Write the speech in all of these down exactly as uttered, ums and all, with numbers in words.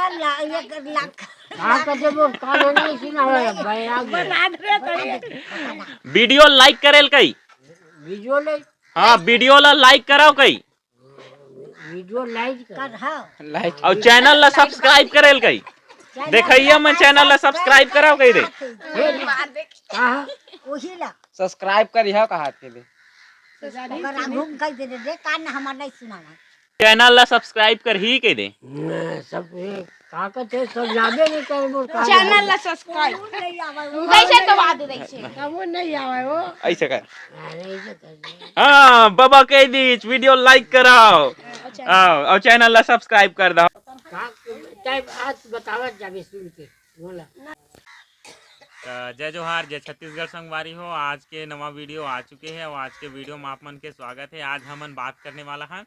ला-, एक लाख। का कहते वो, का बोले, सुना है, भाई, आ गया। वीडियो लाइक करेल कई? वीडियो ले। हाँ, वीडियो ला लाइक कराओ कई? वीडियो लाइक कर। कर, हाँ। लाइक। और चैनल ला सब्सक्राइब करेल कई? देखइया मन चैनल ला सब्सक्राइब कराओ कई दे। का? वही ला। सब्सक्राइब करिहा कहात के दे। ओकर आगू में कह दे दे, कान हमार नहीं सुनावा। चैनल ला सब्सक्राइब करही कह दे। मैं सब ये का कहते, सब यादे नहीं करे मोर का। चैनल ला सब्सक्राइब। नहीं आवा वो। वैसे तो बात नहीं छे। अब वो नहीं आवा वो। ऐसे कर। अरे, ऐसे कर दे। हाँ, बाबा कह दीच, वीडियो लाइक कराओ। अच्छा। हाँ, और चैनल ला सब्सक्राइब कर दो। का, टाइप आज बतावत जाबे सुन के। बोला। त जय जोहार, जय छत्तीसगढ़ संगवारी हो। आज के नवा वीडियो आ चुके हे और आज के वीडियो में आप मन के स्वागत हे। आज हमन बात करने वाला हन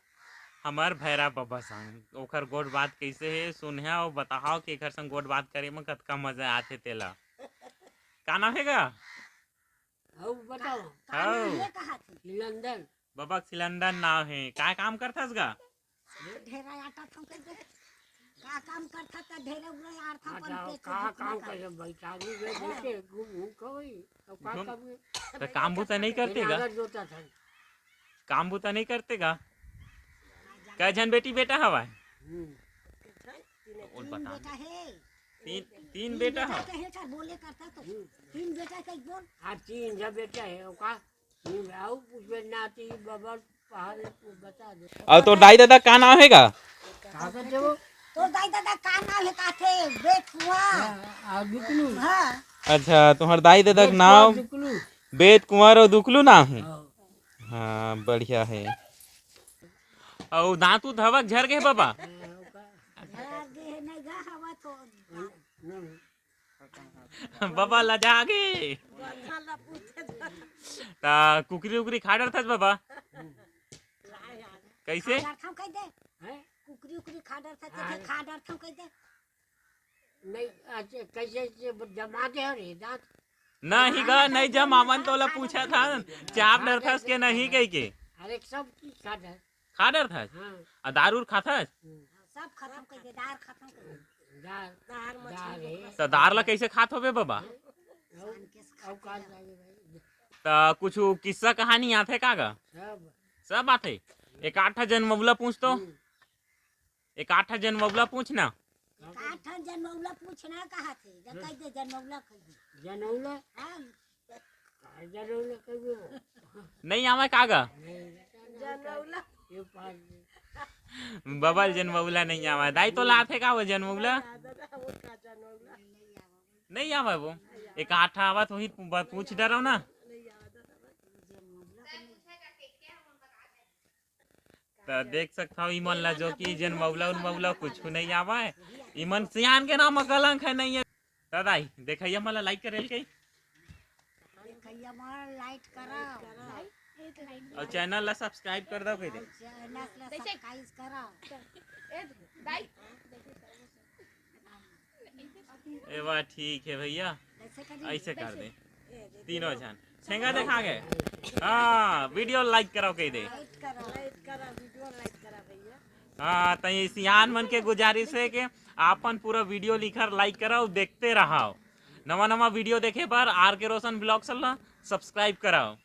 हमर भैरा बबा संग। ओखर गोठ बात कैसे हे, सुनहा और बताहा कि एखर संग गोठ बात करे में कतका मजा आथे तेला। का नाम हे गा? अउ बताओ। का नाम हे कहा थे? लंदन। बबा के सिलंदर नाम हे। का काम करथस गा? ढेरा आटा थम कर दे। का काम करथा त ढेरे उरे आटा थम कर का, दे, का काम करे भाई? चालू रे, बेटे, घूम, घूम खवई। अब का घूम, काम? त काम बूता नहीं करते गा? नागर जोता था। काम बूता नहीं करते गा? कै झन बेटी बेटा हवा? हम्म। बोल तीन बता। बेटा हे। तीन, तीन तीन बेटा बेटा हवा? के हे, सर, बोले करता तो। हम्म। तीन बेटा के बोल। हाँ, तीन झन बेटा हे, ओका। अउ तोर दाई ददा का नाम हे गा? तोर दाई ददा का नाम हे काथे? बेट कुंवर। हाँ, दुकलू। हाँ। अच्छा, तुम्हार दाई ददा के नाम बेट कुंवर अउ दुकलू नाम हे। हाँ। हाँ, बढ़िया हे। अउ दांत उत हवक झर गे बबा? झर गे हे, नहीं गा, हवा तो। बबा लजा गे। ता कुकरी उकरी खा डरथस बबा? कैसे? खा डरथंव कह दे। हैं? कुकरी उकरी खा डरथस, हाँ। खा डरथंव कह दे। नहीं, अच्छा, कैसे, कैसे जमा दे रे दांत? नहीं गा, नहीं जमावन तोला पूछा था, चाप डरथस के नहीं कह के। अरे सब चीज खा डर। खा डरथस? हाँ। आ दारू खाथस? हम्म। सब खत्म कर दे, दार खत्म कर दे। दार, दार मछली दार हे। तो दार ला कैसे खात होबे बबा? अउ, अउ का जाने भाई? तो कुछ किस्सा कहानी आथे का गा? सब। सब आथे? एक आठ जनमौला पूछ तो। हम्म। एक आठ जनमौला पूछ ना। एक आठ जनमौला पूछ ना कहा थे? जब कह दे जनमौला कह दे। जनमौला? हाँ। नहीं आवे का गा? जनौला। बबल जनमौला नहीं आवे। दाई तोला आथे का वो जनमौला? नहीं आवे वो। एक आठ आवत होही, पूछ डरो ना। त देख सकत हव इमन ला जो कि जनमौला उनमौला कुछ नहीं आवे। इमन सियान के नाम म कलंक हे नहीं हे। त दाई, देखइया मन ला लाइक करेल कई। देखइया मन लाइक करा। अउ चैनल ला सब्सक्राइब कर दव कई दे। चैनल ला सब्सक्राइब करा। ए वाह, ठीक हे भैया, ऐसे कर दे। तीनों झन। छेंगा देखा गे। हाँ, वीडियो लाइक कराओ कह दे। हाँ, त ये सियान मन के गुजारिश हे कि आपन पूरा वीडियो लिखर लाइक कराओ, देखते रहो। नवा नवा वीडियो देखे बर आर के रोशन ब्लॉग्स ला सब्सक्राइब कराओ।